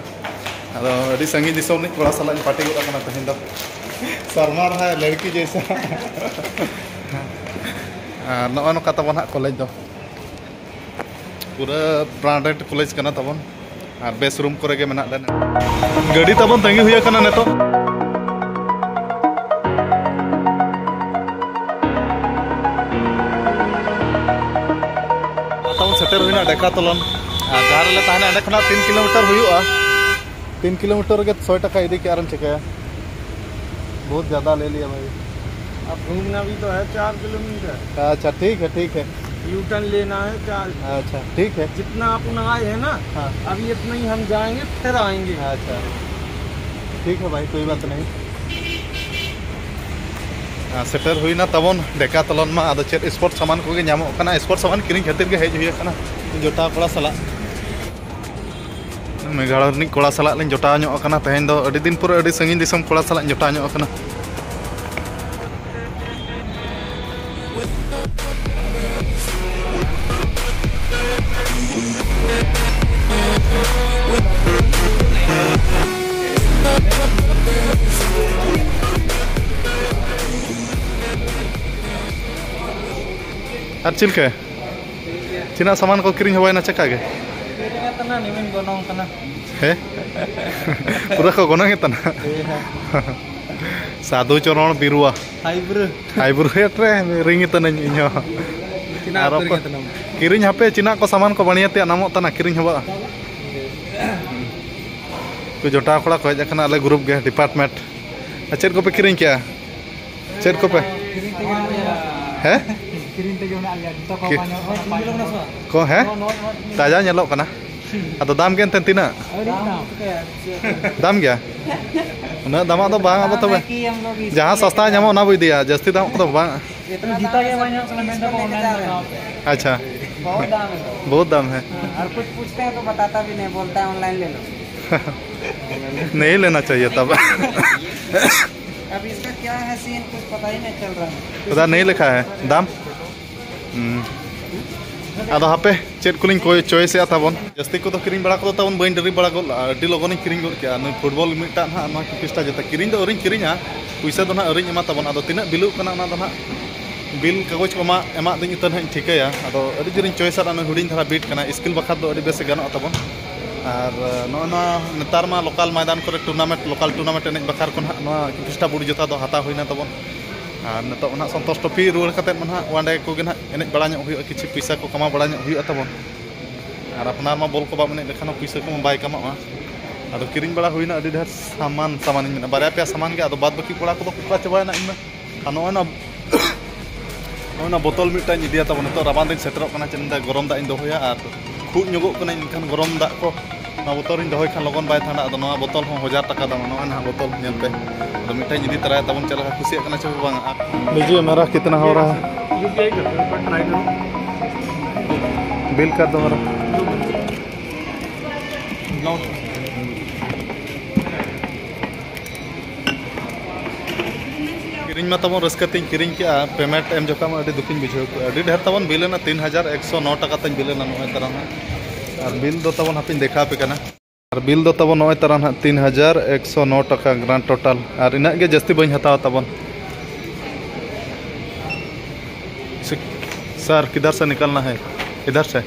ᱟᱫᱚ ᱟᱹᱰᱤ ᱥᱟᱺᱜᱤᱧ ᱫᱤᱥᱚᱢ ᱨᱤᱱᱤᱡ ᱠᱚᱲᱟ ᱥᱟᱞᱟᱜ ᱤᱧ ᱯᱟᱨᱴᱤ ᱜᱚᱫ ᱟᱠᱟᱱᱟ ᱛᱮᱦᱮᱧ ᱫᱚ᱾ ᱥᱟᱨᱢᱟ ᱨᱟᱦᱟ ᱦᱟᱭ ᱞᱟᱲᱠᱤ ᱡᱮᱭᱥᱟ᱾ ᱟᱨ ᱱᱚᱜᱼᱚ ᱱᱚᱝᱠᱟ ᱛᱟᱵᱚᱱ ᱦᱟᱸᱜ ᱠᱚᱞᱮᱡᱽ ᱫᱚ, ᱯᱩᱨᱟᱹ ᱵᱨᱟᱱᱰᱮᱰ ᱠᱚᱞᱮᱡᱽ ᱠᱟᱱᱟ ᱛᱟᱵᱚᱱ, ᱟᱨ ᱵᱮᱥ ᱨᱩᱢ ᱠᱚᱨᱮ ᱜᱮ ᱢᱮᱱᱟᱜ ᱞᱮᱱᱟ᱾ ᱜᱟᱹᱰᱤ ᱛᱟᱵᱚᱱ ᱛᱟᱺᱜᱤ ᱦᱩᱭ ᱟᱠᱟᱱᱟ ᱱᱤᱛᱚᱜ᱾ ᱛᱟᱵᱚᱱ ᱥᱮᱴᱮᱨ ᱦᱩᱭᱱᱟ ᱰᱮᱠᱟᱛᱚᱞᱚᱱ, ᱟᱨ ᱡᱟᱦᱟᱸ ᱨᱮᱞᱮ ᱛᱟᱦᱮᱱᱟ ᱚᱸᱰᱮ ᱠᱷᱚᱱᱟᱜ ᱛᱤᱱ ᱠᱤᱞᱳᱢᱤᱴᱟᱨ ᱦᱩᱭᱩᱜᱼᱟ᱾ ᱛᱤᱱ ᱠᱤᱞᱳᱢᱤᱴᱟᱨ ᱨᱮᱜᱮ ᱥᱚᱭ ᱴᱟᱠᱟ ᱤᱫᱤ ᱠᱮᱜᱼᱟ ᱟᱨᱮᱢ ᱪᱤᱠᱟᱹᱭᱟ? ᱵᱚᱦᱩᱛ ᱡᱟᱫᱟ ᱞᱮ ᱞᱤᱭᱟ ᱵᱷᱟᱭ᱾ ᱟᱵ ᱜᱷᱩᱢᱱᱟ ᱵᱷᱤ ᱛᱚ ᱦᱟᱭ ᱪᱟᱨ ᱠᱤᱞᱳᱢᱤᱴᱟᱨ᱾ ᱟᱪᱪᱷᱟ, ᱴᱷᱤᱠ ᱦᱮ, ᱴᱷᱤᱠ ᱦᱮ᱾ ᱭᱩ ᱴᱟᱨᱱ ᱞᱮᱱᱟ ᱦᱟᱭ ᱪᱟᱨ᱾ ᱟᱪᱪᱷᱟ, ᱴᱷᱤᱠ ᱦᱮ᱾ ᱡᱤᱛᱱᱟ ᱟᱯᱱᱟ ᱟᱭᱮ ᱦᱟᱭ ᱱᱟ, ᱦᱮᱸ᱾ ᱟᱵᱷᱤ ᱤᱛᱱᱟ ᱦᱤ ᱦᱟᱢ ᱡᱟᱭᱮᱝᱜᱮ, ᱯᱷᱤᱨ ᱟᱭᱮᱝᱜᱮ᱾ ᱟᱪᱪᱷᱟ, ᱴᱷᱤᱠ ᱦᱮ ᱵᱷᱟᱭ, ᱠᱳᱭ ᱵᱟᱛ ᱱᱟᱦᱤ᱾ ᱟᱨ ᱥᱮᱴᱮᱨ ᱦᱩᱭᱱᱟ ᱛᱟᱵᱚᱱ ᱰᱮᱠᱟᱛᱚᱞᱚᱱ ᱢᱟ᱾ ᱟᱫᱚ ᱪᱮᱫ ᱥᱯᱳᱨᱴᱥ ᱥᱟᱢᱟᱱ ᱠᱚᱜᱮ ᱧᱟᱢᱚᱜ ᱠᱟᱱᱟ, ᱥᱯᱳᱨᱴᱥ ᱥᱟᱢᱟᱱ ᱠᱤᱨᱤᱧ ᱠᱷᱟᱹᱛᱤᱨ ᱜᱮ ᱦᱮᱡ ᱦᱩᱭ ᱟᱠᱟᱱᱟ ᱡᱚᱴᱟᱣ ᱠᱚᱲᱟ ᱥᱟᱞᱟᱜ᱾ ᱢᱮᱜᱷᱟᱞᱚᱭ ᱨᱤᱱᱤᱡ ᱠᱚᱲᱟ ᱥᱟᱞᱟᱜ ᱞᱤᱧ ᱡᱚᱴᱟᱣ ᱧᱚᱜ ᱟᱠᱟᱱᱟ ᱛᱮᱦᱮᱧ ᱫᱚ᱾ ᱟᱹᱰᱤ ᱫᱤᱱ ᱯᱚᱨᱮ ᱟᱹᱰᱤ ᱥᱟᱺᱜᱤᱧ ᱫᱤᱥᱚᱢ ᱠᱚᱲᱟ ᱥᱟᱞᱟᱜ ᱤᱧ ᱡᱚᱴᱟᱣ ᱧᱚᱜ ᱟᱠᱟᱱᱟ᱾ ᱟᱨ ᱪᱮᱫ ᱞᱮᱠᱟ? ᱛᱤᱱᱟᱹᱜ ᱥᱟᱢᱟᱱ ᱠᱚ ᱠᱤᱨᱤᱧ ᱦᱚᱵᱟᱭᱮᱱᱟ ᱪᱮᱠᱟ ᱜᱮ? ᱠᱤᱨᱤᱧ ᱟᱠᱟᱱᱟ, ᱱᱤᱢᱤᱱ ᱜᱚᱱᱚᱝ ᱠᱟᱱᱟ᱾ ᱦᱮᱸ? ᱯᱩᱨᱟᱹ ᱠᱚ ᱜᱚᱱᱚᱝ ᱮ ᱛᱟᱦᱮᱱᱟ? ᱦᱮᱸ᱾ ᱥᱟᱫᱷᱩ ᱪᱚᱨᱚᱬ ᱵᱤᱨᱩᱣᱟ᱾ ᱦᱟᱭᱵᱨᱩ᱾ ᱦᱟᱭᱵᱨᱩ ᱨᱮᱴ ᱨᱮ ᱨᱤᱝ ᱮ ᱛᱟᱹᱱᱟᱹᱧ ᱤᱧ ᱦᱚᱸ᱾ ᱛᱤᱱᱟᱹᱜ ᱟᱨ ᱠᱤᱨᱤᱧ ᱚᱠᱚᱭ ᱟᱛᱮ ᱱᱟᱢ? ᱠᱤᱨᱤᱧ ᱦᱟᱯᱮ, ᱪᱤᱱᱟᱜ ᱠᱚ ᱥᱟᱢᱟᱱ ᱠᱚ ᱵᱟᱹᱲᱤᱭᱟᱹ ᱛᱮᱭᱟᱜ ᱱᱟᱢᱚᱜ ᱛᱟᱱᱟ, ᱠᱤᱨᱤᱧ ᱦᱚᱵᱟᱜᱼᱟ᱾ ᱠᱚ ᱡᱚᱴᱟᱣ ᱠᱚᱲᱟ ᱠᱚ ᱦᱮᱡ ᱟᱠᱟᱱᱟ ᱟᱞᱮ ᱜᱨᱩᱯ ᱜᱮ, ᱰᱤᱯᱟᱨᱴᱢᱮᱱᱴ᱾ ᱟᱨ ᱪᱮᱫ ᱠᱚᱯᱮ ᱠᱤᱨᱤᱧ ᱠᱮᱜᱼᱟ? ᱪᱮᱫ ᱠᱚᱯᱮ? ᱦᱮᱸ? ᱠᱤᱨᱤᱧ ᱛᱮᱜᱮ ᱢᱮᱱᱟᱜ ᱞᱮᱭᱟ, ᱡᱚᱛᱚ ᱠᱚ ᱠᱤ-, ᱵᱟᱝ ᱧᱟᱢᱚᱜ ᱠᱟᱱᱟ, ᱯᱟᱸᱪ ᱠᱚ᱾ ᱠᱚ, ᱦᱮᱸ? ᱛᱟᱡᱟ ᱧᱮᱞᱚᱜ ᱠᱟᱱᱟ᱾ ᱟᱫᱚ ᱫᱟᱢ ᱜᱮ ᱮᱱᱛᱮᱫ ᱛᱤᱱᱟᱹᱜ? ᱟᱹᱰᱤ ᱫᱟᱢ᱾ ᱫᱟᱢ ᱜᱮᱭᱟ? ᱩᱱᱟᱹᱜ ᱫᱟᱢᱟᱜ ᱫᱚ ᱵᱟᱝ ᱟᱵᱚ ᱛᱚᱵᱮ᱾ ᱡᱟᱦᱟᱸ ᱥᱟᱥᱛᱟ ᱧᱟᱢᱚᱜ ᱚᱱᱟ ᱵᱚ ᱤᱫᱤᱭᱟ, ᱡᱟᱹᱥᱛᱤ ᱫᱟᱢᱟᱜ ᱠᱚᱫᱚ ᱵᱟᱝ᱾ ᱡᱩᱛᱟᱹ ᱜᱮ ᱵᱟᱝ ᱧᱟᱢᱚᱜ ᱠᱟᱱᱟ, ᱢᱮᱱ ᱫᱟᱠᱚ online ᱢᱟᱜᱟᱣ ᱯᱮ᱾ ᱟᱪᱪᱷᱟ᱾ बहुत दाम है। बहुत दाम है। हाँ, और कुछ पूछते हैं तो बताता भी नहीं, बोलता है online ले लो। नहीं लेना चाहिए तब। अब इसका क्या है सीन, कुछ पता ही नहीं चल रहा है। ᱩᱫᱷᱟᱨ ᱱᱟᱦᱤᱸ ᱞᱤᱠᱷᱟ ᱦᱮ ᱫᱟᱢ᱾ ᱦᱩᱸ᱾ ᱟᱫᱚ ᱦᱟᱯᱮ, ᱪᱮᱫ ᱠᱚᱞᱤᱧ ᱠᱚᱭ ᱪᱚᱭᱮᱥᱮᱜᱼᱟ ᱛᱟᱵᱚᱱ᱾ ᱡᱟᱹᱥᱛᱤ ᱠᱚᱫᱚ ᱠᱤᱨᱤᱧ ᱵᱟᱲᱟ ᱠᱚᱫᱚ ᱛᱟᱵᱚᱱ ᱵᱟᱹᱧ ᱰᱮᱨᱤ ᱵᱟᱲᱟ ᱜᱚᱫ ᱞᱟᱜᱼᱟ, ᱟᱹᱰᱤ ᱞᱚᱜᱚᱱᱤᱧ ᱠᱤᱨᱤᱧ ᱜᱚᱫ ᱠᱮᱜᱼᱟ᱾ ᱱᱩᱭ ᱯᱷᱩᱴᱵᱚᱞ ᱢᱤᱫᱴᱟᱝ ᱱᱟᱦᱟᱜ ᱱᱚᱣᱟ ᱠᱤᱯᱤᱥᱴᱟ ᱡᱮᱛᱟ ᱠᱤᱨᱤᱧ ᱫᱚ ᱟᱹᱣᱨᱤᱧ ᱠᱤᱨᱤᱧᱟ, ᱯᱩᱭᱥᱟᱹ ᱫᱚ ᱱᱟᱦᱟᱜ ᱟᱹᱣᱨᱤᱧ ᱮᱢᱟ ᱛᱟᱵᱚᱱ᱾ ᱟᱫᱚ ᱛᱤᱱᱟᱹᱜ ᱵᱤᱞᱩᱜ ᱠᱟᱱᱟ ᱚᱱᱟ ᱫᱚ ᱱᱟᱦᱟᱜ ᱵᱤᱞ ᱠᱟᱜᱚᱡᱽ ᱠᱚ ᱮᱢᱟ, ᱮᱢᱟᱜ ᱫᱩᱧ ᱩᱛᱟᱹᱨ ᱱᱟᱦᱟᱜ ᱤᱧ ᱴᱷᱤᱠᱟᱹᱭᱟ᱾ ᱟᱫᱚ ᱟᱹᱰᱤ ᱡᱳᱨᱤᱧ ᱪᱚᱭᱮᱥᱟᱜᱼᱟ, ᱱᱩᱭ ᱦᱩᱰᱤᱧ ᱫᱷᱟᱨᱟ ᱵᱤᱴ ᱠᱟᱱᱟ, ᱥᱠᱤᱞ ᱵᱟᱠᱷᱨᱟ ᱫᱚ ᱟᱹᱰᱤ ᱵᱮᱥ ᱜᱟᱱᱚᱜᱼᱟ ᱛᱟᱵᱚᱱ᱾ ᱟᱨ ᱱᱚᱜᱼᱚ ᱱᱚᱣᱟ ᱱᱮᱛᱟᱨ ᱢᱟ ᱞᱳᱠᱟᱞ ᱢᱚᱭᱫᱟᱱ ᱠᱚᱨᱮ ᱴᱩᱨᱱᱟᱢᱮᱱᱴ, ᱞᱳᱠᱟᱞ ᱴᱩᱨᱱᱟᱢᱮᱱᱴ ᱮᱱᱮᱡ ᱵᱟᱠᱷᱨᱟ ᱠᱚ ᱱᱟᱦᱟᱜ ᱱᱚᱣᱟ ᱠᱤᱯᱤᱥᱴᱟ ᱵᱩᱴ ᱡᱩᱛᱟ ᱫᱚ ᱦᱟᱛᱟᱣ ᱦᱩᱭᱱᱟ ᱛᱟᱵᱚᱱ᱾ ᱟᱨ ᱱᱤᱛᱚᱜ ᱱᱟᱦᱟᱜ ᱥᱚᱱᱛᱳᱥ ᱴᱨᱚᱯᱷᱤ ᱨᱩᱣᱟᱹᱲ ᱠᱟᱛᱮᱫ ᱢᱟ ᱱᱟᱦᱟᱜ ᱚᱸᱰᱮ ᱠᱚᱜᱮ ᱱᱟᱦᱟᱜ ᱮᱱᱮᱡ ᱵᱟᱲᱟ ᱧᱚᱜ ᱦᱩᱭᱩᱜᱼᱟ, ᱠᱤᱪᱷᱩ ᱯᱩᱭᱥᱟᱹ ᱠᱚ ᱠᱟᱢᱟᱣ ᱵᱟᱲᱟ ᱧᱚᱜ ᱦᱩᱭᱩᱜᱼᱟ ᱛᱟᱵᱚᱱ᱾ ᱟᱨ ᱟᱯᱱᱟᱨ ᱢᱟ ᱵᱚᱞ ᱠᱚ ᱵᱟᱢ ᱮᱱᱮᱡ ᱞᱮᱠᱷᱟᱱ ᱦᱚᱸ ᱯᱩᱭᱥᱟᱹ ᱠᱚᱢᱟ ᱵᱟᱭ ᱠᱟᱢᱟᱜᱼᱟ᱾ ᱟᱫᱚ ᱠᱤᱨᱤᱧ ᱵᱟᱲᱟ ᱦᱩᱭᱱᱟ ᱟᱹᱰᱤ ᱰᱷᱮᱨ ᱥᱟᱢᱟᱱ, ᱥᱟᱢᱟᱱᱤᱧ ᱢᱮᱱᱟ, ᱵᱟᱨᱭᱟ ᱯᱮᱭᱟ ᱥᱟᱢᱟᱱ ᱜᱮ, ᱟᱫᱚ ᱵᱟᱫ ᱵᱟᱹᱠᱤ ᱠᱚᱲᱟ ᱠᱚᱫᱚ ᱠᱚ ᱚᱠᱟ ᱪᱟᱵᱟᱭᱮᱱᱟ ᱤᱧ ᱢᱟ᱾ ᱟᱨ ᱱᱚᱜᱼᱚᱭ ᱱᱟ, ᱱᱚᱜᱼᱚᱭ ᱱᱟ ᱵᱚᱛᱚᱞ ᱢᱤᱫᱴᱟᱝ ᱤᱧ ᱤᱫᱤᱭᱟ ᱛᱟᱵᱚᱱ, ᱱᱤᱛᱚᱜ ᱨᱟᱵᱟᱝ ᱫᱤᱱ ᱥᱮᱴᱮᱨᱚᱜ ᱠᱟᱱᱟ, ᱪᱮᱫ ᱢᱮᱱᱫᱟ ᱜᱚᱨᱚᱢ ᱫᱟᱜ ᱤᱧ ᱫᱚᱦᱚᱭᱟ ᱟᱨ ᱠᱷᱩᱜ ᱧᱚᱜᱚᱜ ᱠᱟᱹᱱᱟᱹᱧ, ᱮᱱᱠᱷᱟᱱ ᱜᱚᱨᱚᱢ ᱫᱟᱜ ᱠᱚ ᱱᱚᱣᱟ ᱵᱚᱛᱚᱞ ᱨᱤᱧ ᱫᱚᱦᱚᱭ ᱠᱷᱟᱱ ᱞᱚᱜᱚᱱ ᱵᱟᱭ ᱴᱷᱟᱱᱰᱟ᱾ ᱟᱫᱚ ᱱᱚᱣᱟ ᱵᱚᱛᱚᱞ ᱦᱚᱸ ᱦᱟᱡᱟᱨ ᱴᱟᱠᱟ ᱫᱟᱢᱟ, ᱱᱚᱜᱼᱚᱭ ᱱᱟᱦᱟᱜ ᱵᱚᱛᱚᱞ ᱧᱮᱞ ᱯᱮ᱾ ᱟᱫᱚ ᱢᱤᱫᱴᱟᱝ ᱤᱧ ᱤᱫᱤ ᱛᱚᱨᱟᱭᱟ, ᱛᱟᱵᱚᱱ ᱪᱮᱫ ᱞᱮᱠᱟ ᱠᱩᱥᱤᱭᱟᱜ ᱠᱟᱱᱟ ᱪᱮ ᱵᱟᱝ᱾ लीजिए, मेरा कितना हो रहा है? यूपीआई कर दो, एक बार ट्राई करो। बिल कर दो मेरा। जो मर्जी। ᱠᱤᱨᱤᱧ ᱢᱟ ᱛᱟᱵᱚᱱ ᱨᱟᱹᱥᱠᱟᱹ ᱛᱤᱧ ᱠᱤᱨᱤᱧ ᱠᱮᱜᱼᱟ, payment ᱮᱢ ᱡᱚᱠᱷᱟᱜ ᱢᱟ ᱟᱹᱰᱤ ᱫᱩᱠᱤᱧ ᱵᱩᱡᱷᱟᱹᱣ ᱠᱮᱜᱼᱟ᱾ ᱟᱹᱰᱤ ᱰᱷᱮᱨ ᱛᱟᱵᱚᱱ ᱵᱤᱞ ᱮᱱᱟ, ᱛᱤᱱ ᱦᱟᱡᱟᱨ ᱮᱠᱥᱚ ᱱᱚ ᱴᱟᱠᱟ ᱛᱤᱧ ᱵᱤᱞ ᱮᱱᱟ ᱱᱚᱜᱼᱚᱭ ᱛᱟᱨᱟ ᱱᱟᱦᱟᱜ᱾ ᱟᱨ ᱵᱤᱞ ᱫᱚ ᱛᱟᱵᱚᱱ ᱦᱟᱯᱮᱧ ᱫᱮᱠᱷᱟᱣ ᱟᱯᱮ ᱠᱟᱱᱟ᱾ ᱟᱨ ᱵᱤᱞ ᱫᱚ ᱛᱟᱵᱚᱱ ᱱᱚᱜᱼᱚᱭ ᱛᱟᱨᱟ ᱱᱟᱦᱟᱜ ᱛᱤᱱ ᱦᱟᱡᱟᱨ ᱮᱠᱥᱚ ᱱᱚ ᱴᱟᱠᱟ grand total, ᱟᱨ ᱤᱱᱟᱹᱜ ᱜᱮ ᱡᱟᱹᱥᱛᱤ ᱵᱟᱹᱧ ᱦᱟᱛᱟᱣᱟ ᱛᱟᱵᱚᱱ᱾ ᱥᱤᱠ-, ᱥᱟᱨ, ᱠᱤᱫᱷᱟᱨ ᱥᱮ ᱱᱤᱠᱟᱞᱱᱟ ᱦᱮ? ᱤᱫᱷᱟᱨ ᱥᱮ᱾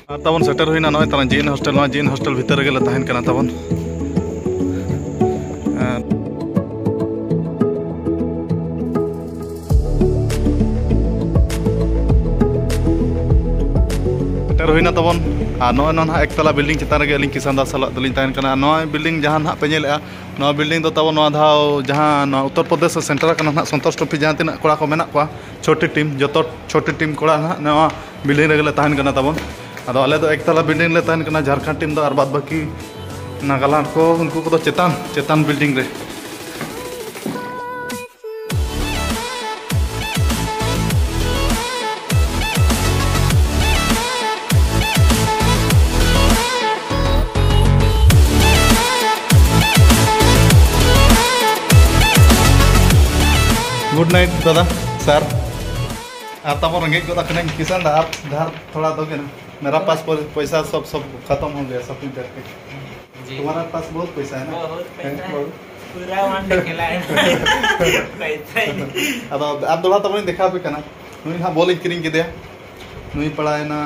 ᱟᱨ ᱛᱟᱵᱚᱱ ᱥᱮᱴᱮᱨ ᱦᱩᱭᱱᱟ ᱱᱚᱜᱼᱚᱭ ᱛᱟᱨᱟ ᱡᱤ ᱮᱱ ᱦᱳᱥᱴᱮᱞ᱾ ᱱᱚᱣᱟ ᱡᱤ ᱮᱱ ᱦᱳᱥᱴᱮᱞ ᱵᱷᱤᱛᱟᱹᱨ ᱨᱮᱜᱮ ᱞᱮ ᱛᱟᱦᱮᱱ ᱠᱟᱱᱟ ᱛᱟᱵᱚᱱ᱾ ᱟᱨ ᱥᱮᱴᱮᱨ ᱦᱩᱭᱱᱟ ᱛᱟᱵᱚᱱ᱾ ᱟᱨ ᱱᱚᱜᱼᱚᱭ ᱱᱚᱣᱟ ᱱᱟᱦᱟᱜ ᱮᱠᱛᱟᱞᱟ building ᱪᱮᱛᱟᱱ ᱨᱮᱜᱮ ᱟᱹᱞᱤᱧ ᱠᱤᱥᱟᱱ ᱫᱟ ᱥᱟᱞᱟᱜ ᱫᱚᱞᱤᱧ ᱛᱟᱦᱮᱱ ᱠᱟᱱᱟ᱾ ᱟᱨ ᱱᱚᱣᱟ building ᱡᱟᱦᱟᱸ ᱱᱟᱦᱟᱜ ᱯᱮ ᱧᱮᱞᱮᱫᱼᱟ, ᱱᱚᱣᱟ building ᱫᱚ ᱛᱟᱵᱚᱱ ᱱᱚᱣᱟ ᱫᱷᱟᱣ ᱡᱟᱦᱟᱸ ᱱᱚᱣᱟ ᱩᱛᱛᱚᱨ ᱯᱨᱚᱫᱮᱥ ᱨᱮ ᱥᱮᱱᱴᱟᱨ ᱠᱟᱱᱟ ᱱᱟᱦᱟᱜ, ᱥᱚᱱᱛᱳᱥ ᱴᱨᱚᱯᱷᱤ ᱡᱟᱦᱟᱸ ᱛᱤᱱᱟᱹᱜ ᱠᱚᱲᱟ ᱠᱚ ᱢᱮᱱᱟᱜ ᱠᱚᱣᱟ, ᱪᱷᱚᱴᱤ ᱴᱤᱢ, ᱡᱚᱛᱚ ᱪᱷᱚᱴᱤ ᱴᱤᱢ ᱠᱚᱲᱟ ᱱᱟᱦᱟᱜ ᱱᱚᱣᱟ building ᱨᱮᱜᱮ ᱞᱮ ᱛᱟᱦᱮᱱ ᱠᱟᱱᱟ ᱛᱟᱵᱚᱱ᱾ ᱟᱫᱚ ᱟᱞᱮ ᱫᱚ ᱮᱠᱛᱟᱞᱟ building ᱞᱮ ᱛᱟᱦᱮᱱ ᱠᱟᱱᱟ, ᱡᱷᱟᱲᱠᱷᱚᱸᱰ ᱴᱤᱢ ᱫᱚ, ᱟᱨ ᱵᱟᱫ ᱵᱟᱹᱠᱤ ᱱᱟᱜᱟᱞᱮᱱᱰ ᱠᱚ, ᱩᱱᱠᱩ ᱠᱚᱫᱚ ᱪᱮᱛᱟᱱ, ᱪᱮᱛᱟᱱ building ᱨᱮ᱾ Good night, ᱫᱟᱫᱟ, ᱥᱟᱨ᱾ ᱟᱨ ᱛᱟᱵᱚᱱ ᱨᱮᱸᱜᱮᱡ ᱜᱚᱫ ᱟᱠᱟᱱᱟᱹᱧ, ᱠᱤᱥᱟᱱ ᱫᱟ, ᱟᱨ ᱫᱷᱟᱨ ᱛᱷᱚᱲᱟ ᱫᱚᱜᱮ ᱱᱟ᱾ मेरा पास पै-, पैसा सब, सब खत्म हो गया शॉपिंग करके। जी। तुम्हारा पास बहुत पैसा है ना? बहुत पैसा है। बहुत। पूरा वंडे खेला है। पैसा ही नहीं। ᱟᱫᱚ ᱟᱨ ᱫᱚᱦᱲᱟ ᱛᱟᱵᱚᱱ ᱤᱧ ᱫᱮᱠᱷᱟᱣ ᱟᱯᱮ ᱠᱟᱱᱟ᱾ ᱱᱩᱭ ᱦᱟᱸᱜ ᱵᱚᱞ ᱤᱧ ᱠᱤᱨᱤᱧ ᱠᱮᱫᱮᱭᱟ᱾ ᱱᱩᱭ ᱯᱟᱲᱟᱣᱮᱱᱟ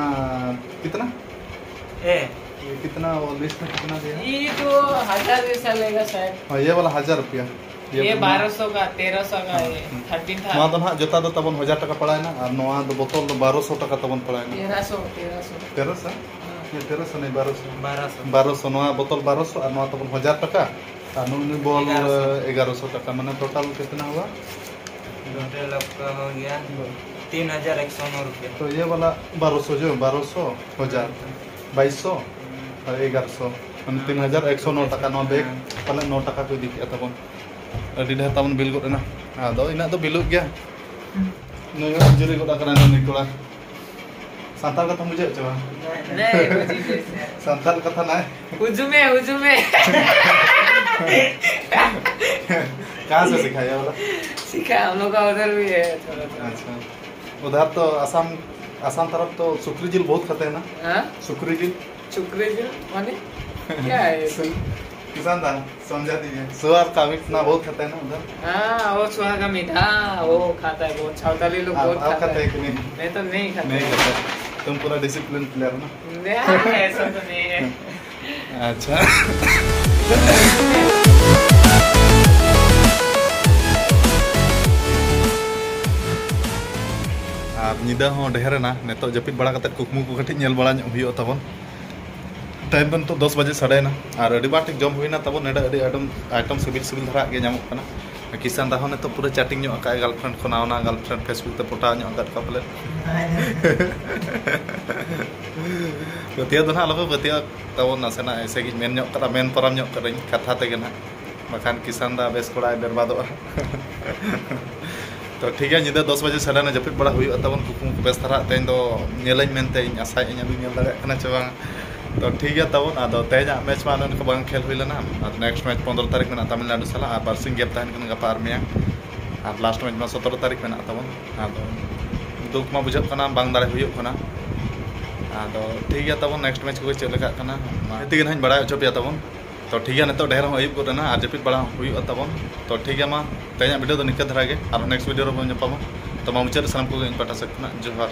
ᱠᱤᱛᱱᱟ? ए। ये कितना, वो लिस्ट में कितना दिया? ये तो हजार जैसा लेगा शायद। हाँ, ये वाला हजार रुपया। ये ये अपना बारह सौ का, तेरह सौ का, हाँ, ये हम्म। थर्टीन था। ᱱᱚᱣᱟ ᱫᱚ ᱱᱟᱦᱟᱜ ᱡᱚᱛᱟ ᱫᱚ ᱛᱟᱵᱚᱱ ᱦᱟᱡᱟᱨ ᱴᱟᱠᱟ ᱯᱟᱲᱟᱣᱮᱱᱟ, ᱟᱨ ᱱᱚᱣᱟ ᱫᱚ ᱵᱚᱛᱚᱞ ᱫᱚ ᱵᱟᱨᱚᱥᱚ ᱴᱟᱠᱟ ᱛᱟᱵᱚᱱ ᱯᱟᱲᱟᱣᱮᱱᱟ᱾ तेरह सौ, तेरह सौ। ᱛᱮᱨᱚᱥᱚ? ᱦᱮᱸ᱾ ᱛᱮᱨᱚᱥᱚ ᱱᱟᱭ, ᱵᱟᱨᱚᱥᱚ᱾ ᱵᱟᱨᱚᱥᱚ᱾ ᱵᱟᱨᱚᱥᱚ, ᱱᱚᱣᱟ ᱵᱚᱛᱚᱞ ᱵᱟᱨᱚᱥᱚ ᱟᱨ ᱱᱚᱣᱟ ᱛᱟᱵᱚᱱ ᱦᱟᱡᱟᱨ ᱴᱟᱠᱟ, ᱟᱨ ᱱᱩᱭ, ᱱᱩᱭ ᱵᱚᱞ, ᱮᱜᱟᱨᱚᱥᱚ᱾ ᱮᱜᱟᱨᱚᱥᱚ ᱴᱟᱠᱟ, ᱢᱟᱱᱮ ᱴᱳᱴᱟᱞ ᱠᱤᱛᱱᱟ ᱦᱩᱣᱟ? ᱴᱳᱴᱟᱞ ᱟᱯᱠᱟ ᱦᱳ ᱜᱟᱭᱟ ᱛᱤᱱ ᱦᱟᱡᱟᱨ ᱮᱠᱥᱚ ᱱᱚ ᱨᱩᱯᱤᱭᱟ᱾ ᱛᱚ ᱭᱮ ᱣᱟᱞᱟ ᱵᱟᱨᱚᱥᱚ ᱡᱚ, ᱵᱟᱨᱚᱥᱚ, ᱦᱟᱡᱟᱨ, ᱦᱮᱸ᱾ ᱵᱟᱭᱤᱥᱚ ᱦᱮᱸ᱾ ᱟᱨ ᱮᱜᱟᱨᱚᱥᱚ, ᱢᱟᱱᱮ ᱛᱤᱱ ᱦᱟᱡᱟᱨ ᱮᱠᱥᱚ ᱱᱚ ᱴᱟᱠᱟ᱾ ᱱᱚᱣᱟ ᱵᱮᱜᱽ ᱦᱮᱸ᱾ ᱯᱟᱞᱮ ᱱᱚ ᱴᱟᱠᱟ ᱠᱚ ᱤᱫᱤ ᱠᱮᱜᱼᱟ ᱛᱟᱵᱚᱱ᱾ ᱟᱹᱰᱤ ᱰᱷᱮᱨ ᱛᱟᱵᱚᱱ ᱵᱤᱞ ᱜᱚᱫ ᱮᱱᱟ᱾ ᱟᱫᱚ ᱤᱱᱟᱹᱜ ᱫᱚ ᱵᱤᱞᱚᱜ ᱜᱮᱭᱟ᱾ ᱱᱩᱭ ᱦᱚᱸ ᱤᱧᱡᱩᱨᱤ ᱜᱚᱫ ᱟᱠᱟᱱᱟ ᱱᱩᱭ ᱠᱚᱲᱟ᱾ ᱥᱟᱱᱛᱟᱲ ᱠᱟᱛᱷᱟᱢ ᱵᱩᱡᱷᱟᱹᱣ ᱦᱚᱪᱚ ᱵᱟᱝ? नहीं, नहीं, मुझे नहीं। ᱥᱟᱱᱛᱟᱲ ᱠᱟᱛᱷᱟ ᱱᱟᱭ। ᱦᱩᱡᱩᱢᱮ, ᱦᱩᱡᱩᱢᱮ। ᱠᱟᱦᱟᱸ ᱥᱮ ᱥᱤᱠᱷᱟᱭᱟ ᱵᱚᱞᱟ? सीखा, हम लोग का उधर भी है थोड़ा थोड़ा। अच्छा। उधर तो आसाम, आसाम तरफ तो सुकरी जिल बहुत खाते हैं ना? हाँ? सुकरी जिल। सुकरी जिल माने क्या है? किसान था। समझा दीजिए। सुअर का मीट ना बहुत खाता है ना उधर? हाँ, वो सुअर का मीट, हाँ, वो खाता है, वो छावताली लोग आप, बहुत आप खाता खाता है। है कि नहीं? मैं तो नहीं खाता। नहीं खाता। तुम पूरा डिसिप्लिन प्लेयर ना? नहीं, ऐसा तो नहीं है। अच्छा। ᱟᱨ ᱧᱤᱫᱟᱹ ᱦᱚᱸ ᱰᱷᱮᱨ ᱮᱱᱟ, ᱱᱤᱛᱚᱜ ᱡᱟᱹᱯᱤᱫ ᱵᱟᱲᱟ ᱠᱟᱛᱮ ᱠᱩᱠᱢᱩ ᱠᱚ ᱠᱟᱹᱴᱤᱡ ᱧᱮᱞ ᱵᱟᱲᱟ ᱧᱚᱜ ᱦᱩᱭᱩᱜᱼᱟ ᱛᱟᱵᱚᱱ᱾ ᱴᱟᱭᱤᱢ ᱫᱚ ᱱᱤᱛᱚᱜ ᱫᱚᱥ ᱵᱟᱡᱮ ᱥᱟᱰᱮᱭᱮᱱᱟ᱾ ᱟᱨ ᱟᱹᱰᱤ ᱵᱟᱨ ᱴᱷᱤᱠ ᱡᱚᱢ ᱦᱩᱭᱱᱟ ᱛᱟᱵᱚᱱ᱾ ᱱᱚᱰᱮ ᱟᱹᱰᱤ ᱟᱭᱴᱮᱢ, ᱟᱭᱴᱮᱢ ᱥᱤᱵᱤᱞ ᱥᱤᱵᱤᱞ ᱫᱷᱟᱨᱟ ᱜᱮ ᱧᱟᱢᱚᱜ ᱠᱟᱱᱟ᱾ ᱠᱤᱥᱟᱱ ᱫᱟ ᱦᱚᱸ ᱱᱤᱛᱚᱜ ᱯᱩᱨᱟᱹ ᱪᱮᱴᱤᱝ ᱧᱚᱜ ᱟᱠᱟᱫ ᱜᱟᱨᱞᱯᱷᱨᱮᱱᱰ ᱠᱚ, ᱱᱟᱣᱟ ᱱᱟᱣᱟ ᱜᱟᱨᱞᱯᱷᱨᱮᱱᱰ ᱯᱷᱮᱥᱵᱩᱠ ᱛᱮ ᱯᱚᱴᱟᱣ ᱧᱚᱜ ᱟᱠᱟᱫ ᱠᱚᱣᱟ ᱯᱟᱞᱮ᱾ ᱯᱟᱹᱛᱭᱟᱹᱣ ᱫᱚ ᱱᱟᱦᱟᱜ ᱟᱞᱚᱯᱮ ᱯᱟᱹᱛᱭᱟᱹᱣ ᱛᱟᱵᱚᱱ, ᱱᱟᱥᱮᱱᱟᱜ ᱮᱭᱥᱮ ᱜᱤᱧ ᱢᱮᱱ ᱧᱚᱜ ᱠᱟᱫᱟ, ᱢᱮᱱ ᱯᱟᱨᱚᱢ ᱧᱚᱜ ᱠᱟᱫᱟᱹᱧ ᱠᱟᱛᱷᱟ ᱛᱮᱜᱮ ᱱᱟᱦᱟᱜ, ᱵᱟᱠᱷᱟᱱ ᱠᱤᱥᱟᱱ ᱫᱟ ᱵᱮᱥ ᱠᱚᱲᱟᱭ ᱵᱮᱨᱵᱟᱫᱚᱜᱼᱟ᱾ ᱛᱚ ᱴᱷᱤᱠ ᱜᱮᱭᱟ, ᱧᱤᱫᱟᱹ ᱫᱚᱥ ᱵᱟᱡᱮ ᱥᱟᱰᱮᱱᱟ, ᱡᱟᱹᱯᱤᱫ ᱵᱟᱲᱟ ᱦᱩᱭᱩᱜᱼᱟ ᱛᱟᱵᱚᱱ᱾ ᱠᱩᱠᱢᱩ ᱠᱚ ᱵᱮᱥ ᱫᱷᱟᱨᱟ ᱛᱮᱦᱮᱧ ᱫᱚ ᱧᱮᱞᱟᱹᱧ ᱢᱮᱱᱛᱮ ᱤᱧ ᱟᱥᱟᱭᱮᱫ ᱟᱹᱧ, ᱟᱫᱚᱧ ᱧᱮᱞ ᱫᱟᱲᱮᱭᱟᱜ ᱠᱟᱱᱟ ᱪᱮ ᱵᱟᱝ᱾ ᱛᱚ ᱴᱷᱤᱠ ᱜᱮᱭᱟ ᱛᱟᱵᱚᱱ, ᱟᱫᱚ ᱛᱮᱦᱮᱧᱟᱜ ᱢᱮᱪ ᱢᱟ ᱚᱱᱮ ᱚᱱᱠᱟ ᱵᱟᱝ ᱠᱷᱮᱞ ᱦᱩᱭ ᱞᱮᱱᱟ᱾ ᱟᱨ ᱱᱮᱠᱥᱴ ᱢᱮᱪ ᱯᱚᱱᱨᱚ ᱛᱟᱹᱨᱤᱠᱷ ᱢᱮᱱᱟᱜᱼᱟ ᱛᱟᱢᱤᱞᱱᱟᱰᱩ ᱥᱟᱞᱟᱜ, ᱟᱨ ᱵᱟᱨᱥᱤᱧ ᱜᱮᱯ ᱛᱟᱦᱮᱱ ᱠᱟᱱᱟ ᱜᱟᱯᱟ ᱟᱨ ᱢᱮᱭᱟᱝ᱾ ᱟᱨ ᱞᱟᱥᱴ ᱢᱮᱪ ᱢᱟ ᱥᱚᱛᱨᱚ ᱛᱟᱹᱨᱤᱠᱷ ᱢᱮᱱᱟᱜ ᱛᱟᱵᱚᱱ᱾ ᱟᱫᱚ ᱫᱩᱠ ᱢᱟ ᱵᱩᱡᱷᱟᱹᱜ ᱠᱟᱱᱟ, ᱵᱟᱝ ᱫᱟᱲᱮ ᱦᱩᱭᱩᱜ ᱠᱟᱱᱟ᱾ ᱟᱫᱚ ᱴᱷᱤᱠ ᱜᱮᱭᱟ ᱛᱟᱵᱚᱱ, ᱱᱮᱠᱥᱴ ᱢᱮᱪ ᱠᱚᱜᱮ ᱪᱮᱫ ᱞᱮᱠᱟᱜ ᱠᱟᱱᱟ ᱢᱟ ᱛᱮᱜᱮ ᱱᱟᱦᱟᱜ ᱤᱧ ᱵᱟᱲᱟᱭ ᱦᱚᱪᱚ ᱯᱮᱭᱟ ᱛᱟᱵᱚᱱ᱾ ᱛᱚ ᱴᱷᱤᱠ ᱜᱮᱭᱟ, ᱱᱤᱛᱚᱜ ᱰᱷᱮᱨ ᱦᱚᱸ ᱟᱹᱭᱩᱵ ᱜᱚᱫ ᱮᱱᱟ ᱟᱨ ᱡᱟᱹᱯᱤᱫ ᱵᱟᱲᱟ ᱦᱚᱸ ᱦᱩᱭᱩᱜᱼᱟ ᱛᱟᱵᱚᱱ᱾ ᱛᱚ ᱴᱷᱤᱠ ᱜᱮᱭᱟ, ᱢᱟ ᱛᱮᱦᱮᱧᱟᱜ ᱵᱷᱤᱰᱤᱭᱳ ᱫᱚ ᱱᱤᱝᱠᱟᱹ ᱫᱷᱟᱨᱟ ᱜᱮ, ᱟᱨᱦᱚᱸ ᱱᱮᱠᱥᱴ ᱵᱷᱤᱰᱤᱭᱳ ᱨᱮᱵᱚᱱ ᱧᱟᱯᱟᱢᱟ᱾ ᱛᱚ ᱢᱟ ᱢᱩᱪᱟᱹᱫ ᱨᱮ ᱥᱟᱱᱟᱢ ᱠᱚᱜᱮ ᱤᱧ ᱯᱟᱦᱴᱟ ᱥᱮᱫ ᱠᱷᱚᱱᱟᱜ ᱡᱚᱦᱟᱨ᱾